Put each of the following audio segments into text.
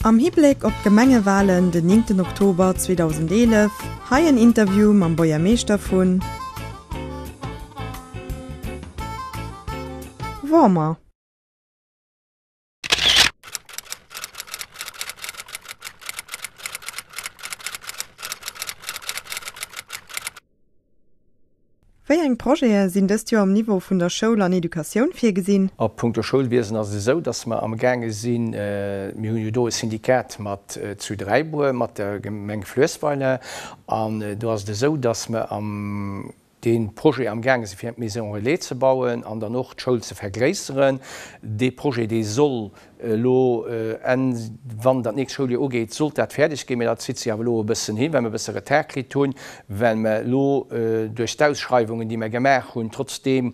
Am Hibléck op d'Gemengewalen den 9 Oktober 2011, hei en Interview mam Buergermeeschter vun Wormer. Wéi eng Projete sinn dëst Joer um Niveau vun der Schoul an Educatioun virgesinn? A punkto Schoulwiesen ass et esou, dass mer amgaange sinn, mir hunn jo do e Syndikat mat zu Dräibuer, mat der Gemeng Fluessweiler, an do ass et esou, dass mer am dee Projet amgaange sinn, fir eng Maison relais ze bauen an dann och d'Schoul ze vergréisseren. Dee Projet, dee soll Elo Enn, wann dat nächst Schouljoer ugeet, sollt dat fäerdeg ginn, mä dat zitt sech awer elo e bëssen hin, well mer e bësse Retard kritt hunn, well mer elo duerch d'Ausschreiwungen, déi mer gemaach hunn, trotzdeem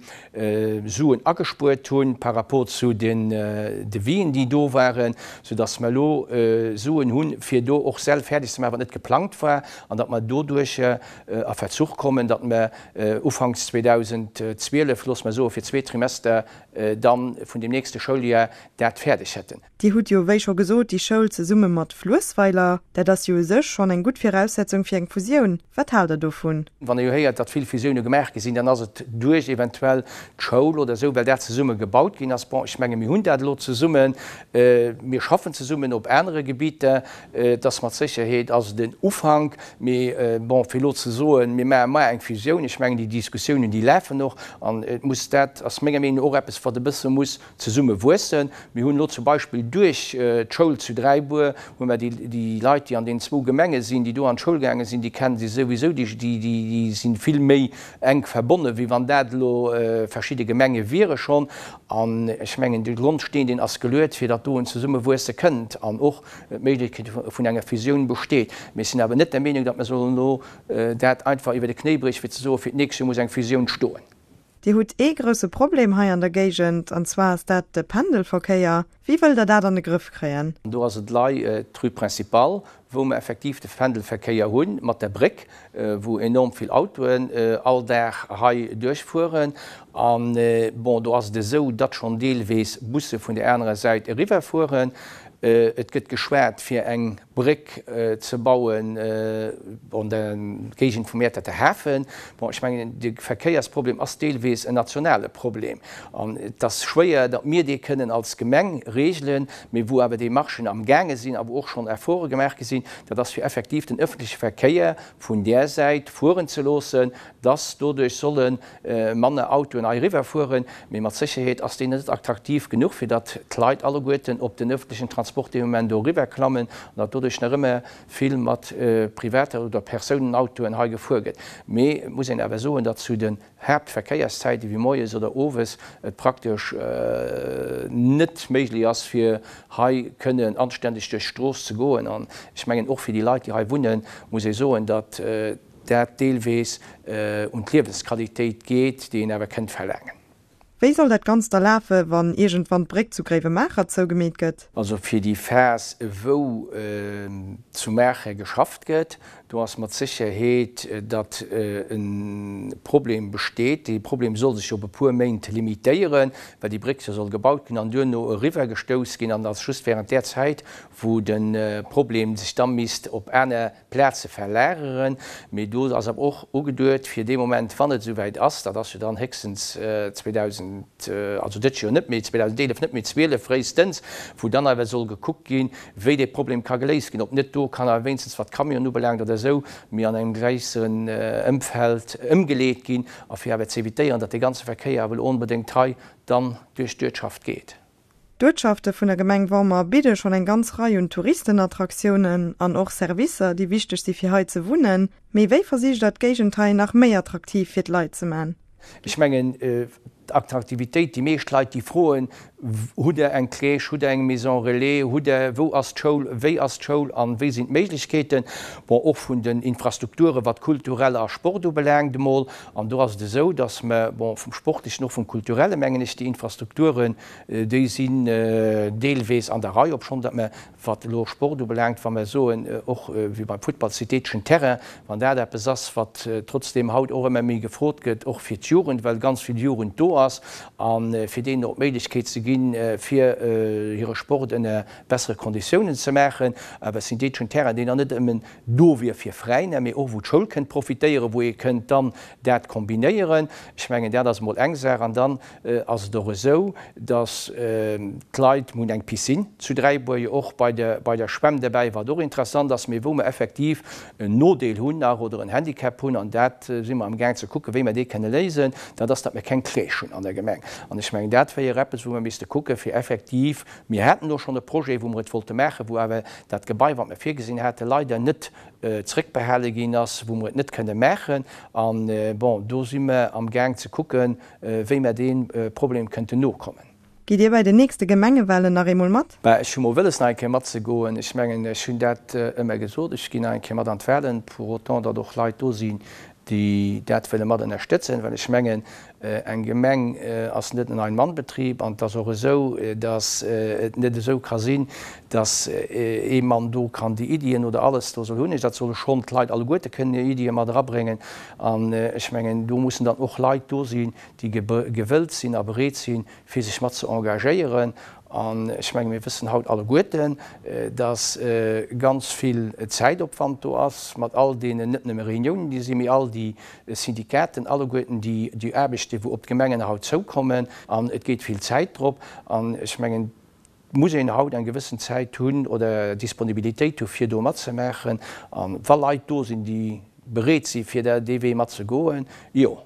Suen agespuert hunn par rapport zu den Devisen, déi do waren, soudass mer elo Suen hunn, fir do och Säll fäerdeg ze maachen, wat net geplangt war, an datt mer doduercher a Verzuch kommen, datt mer ufanks 2012, loosse mer soen, fir zwee Trimester, dann vun dem nächste Schouljoer dat fäerdeg hätten. Dir hutt jo, wéi scho gesot, déi Schoul zesumme mat Fluessweiler. Dat ass jo u sech schonn eng gutt Viraussetzung fir eng Fusioun. Wat haalt Der dovun? Wann ee jo héiert, datt vill Fusioune gemaach gi sinn, dann ass et duerch eventuell d'Schoul oder esou, well dat zesumme gebaut ginn ass. Bon, ech menge mir hunn dat elo zesummen, mir schaffen zesummen op anere Gebieter. Et ass mat Sécherheet ass et en Ufank, mee bon, fir elo ze soen, mir maache mar eng Fusioun, ech mengen déi Diskussiounen, déi lafen och an et muss, dat ass menger Meenung no och eppes, wat e bësse muss zesumme wuessen. Mir hunn elo zum Beispill duerch d'Schoul zu Dräibuer hu mer déi, déi Leit, déi an deenen zwou Gemenge sinn, déi do an d'Schoul gaange sinn, déi kennen sech souwisou, déi, déi si vill méi enk verbonne wéi wann dat elo verschidde Gemenge wiere schonn. An ech mengen, de Grondsteen, deen ass geluet, fir datt do en Zesummewuesse kënnt an och d'Méiglechkeet vun enger Fusioun besteet. Mee ech sinn awer net der Meenung, datt mer sollen elo dat einfach iwwer de Knéi briechen, fir ze soen, fir d'nächst Joer muss eng Fusioun stoen. Dir hutt ee grousse Problem hei an der Géigend, an zwar ass dat de Pendelverkéier. Wéi wëllt Der dat an de Grëff kréien? Do ass et lei d'Rue Principale, wou mer effektiv de Pendelverkéier hu mat der Bréck, wou enorm vill Autoen all Dag hei duerchfueren. An, bon, do ass et esou, datt schonn deelwees Busse vun där anerer Säit eriwwerfueren. Et gëtt geschwat, fir eng Bréck ze bauen an der Géigend vum Mäerterter Hafen. Bon, ech mengen, de Verkéiersproblem ass deelwees en nationale Problem. An et ass schwéier, datt mir dee kënnen als Gemeng regelen, mee wou awer Démarchen amgaange sinn a wou och schonn Efforte gemaach gi sinn, dat ass fir effektiv den öffentleche Verkéier vun där Säit fueren ze loossen, datt doduerch solle manner Autoen hei eriwwer fueren, mee mat Sécherheet ass deen net attraktiv genuch, fir datt d'Leit alleguerten op den ëffentlechen Transport dee Moment do eriwwer klammen an datt doduerch nach ëmmer vill mat privater oder Persounenautoen hei gefuer gëtt. Mee et muss een awer soen, datt zu den Haaptverkéierszäite wéi moies oder owes et praktesch net méiglech ass, fir hei kënnen anständeg duerch d'Strooss ze goen. An ech mengen, och fir déi Leit, déi hei wunnen, muss ee soen, datt dat deelwees un d'Liewensqualitéit geet, déi een awer kënnt verlaangen. Wéi soll dat Ganzt da lafe wann iergendwann d'Bréck zu Gréiwemaacher zougemeet gëtt? Also fir déi Phas wou zu Maacher geschafft gëtt, do ass mat Sécherheet, datt e Problem besteet. Dee Problem soll sech op e puer Méint limitéieren, well déi Bréck jo soll gebaut ginn an duerno eriwwergestouss ginn an ass just während där Zäit, wou de Problem sech da misst op aner Plaze verlageren, mee do ass awer och ugeduet, fir dee Moment, wann et esouwäit ass, dat ass jo dann héchstens 2000, also dëst Joer net méi, 2011 net méi, 12 fréistens, wou dann awer soll gekuckt ginn, wéi dee Problem ka geléist ginn, ob net do kann awer wéinstens, wat d'Camionen ubelaangt oder esou, méi an engem gréisseren Ëmfeld ëmgeleet ginn, a fir awer ze évitéieren, datt dee ganze Verkéier awer elo onbedéngt hei dann duerch d'Uertschaft geet. D'Uertschafte vun der Gemeng Wormer bidde schonn eng ganz Rei un Touristenattraktiounen an och Servicer, déi wichteg si fir hei ze wunnen. Mee wéi versicht der d'Géigend hei nach méi attraktiv fir d'Leit ze man? Ech mengen, d'Attraktivitéit, déi meescht Leit, déi froen, Hutt Der eng Crèche, hutt Der eng Maison relais, hutt Der, wou ass d'Schoul, wéi ass d'Schoul an wéi sinn d'Méiglechkeeten, bon, och vun den Infrastrukturen, wat kulturell a Sport ubelaangt emol. An do ass et esou, datt mer, bon, vum Sportlechen, och vum Kulturellen, mengen ech, déi Infrastrukturen, déi sinn deelwees an der Rei, obschonn datt mer, wat elo Sport ubelaangt, wa mer soen, och wéi beim Futtball, syntheteschen Terrain, wann dat eppes ass, wat trotzdeem haut och ëmmer méi gefrot gëtt, och fir d'Jugend, well ganz vill Jugend do ass, a fir deenen och d'Méiglechkeet ze ginn. ginn, fir hire Sport ënner bessere Konditiounen ze maachen. Awer et sinn deet schonn Terrainen, déi dann net ëmmen do wier fir Veräiner, mee och wou d'Schoul kënnt profitéieren, wou ee kënnt dann dat kombinéieren. Ech mengen, dat ass emol eng Saach. An dann ass et och esou, dass d'Leit, mir hunn eng Piscine zu Dräibuer jo och bei der, bei der Schwämm derbäi, wat och interessant ass, mee wou mer effektiv en Nodeel hunn nach oder en Handicap hunn, an dat si mer amgaang ze kucken, wéi mer dee kënne léisen, dat ass, datt mer keng Crèche hunn an der Gemeng. An ech mengen, dat wéier eppes, wou mer misste kucken, fir effektiv, Mir haten do schonn e Projet, wou mer et wollte maachen, wou awer dat Gebai, wat mer virgesinn haten, leider net zrëckbehale ginn ass, wou mer et net kënne maachen. An, bon, do si mer amgaang ze kucken, wéi mer deem Problem kënnten nokommen. Gitt Dir bei den nächste Gemengewahlen nach eemol mat? Bah, ech hu mol wëlles, nach eng Kéier matzegoen. Ech mengen, ech hunn dat ëmmer gesot, ech ginn nach eng Kéier mat an d'Wahlen, pour autant datt och Leit do sinn, déi dat wëlle mat ënnerstëtzen, well ech mengen, eng Gemeng ass net en Ein-Mann-Betrib an et ass och esou, datt et net esou ka sinn, datt ee Mann do kann déi Iddien oder alles do soll hunn. Dat solle schonn d'Leit alleguerte kënnen hir Iddie mat erabréngen an ech mengen, do mussen dann och Leit do sinn, déi gewëllt sinn a bereet sinn, fir sech mat ze engagéieren. An ech menge mir wëssen haut alleguerten, dass ganz vill Zäitopwand do ass mat all deenen, net nëmme Reuniounen, déi sinn, mee all déi Syndikaten, alleguerten déi Aarbechten, wou op d'Gemengen haut zoukommen. An et geet vill Zäit drop. An ech mengen, et muss een haut eng gewëssen Zäit hunn oder Disponibilitéit hu fir do matzemaachen. A wa Leit do sinn, déi bereet si fir dee Wee matzegoen, jo.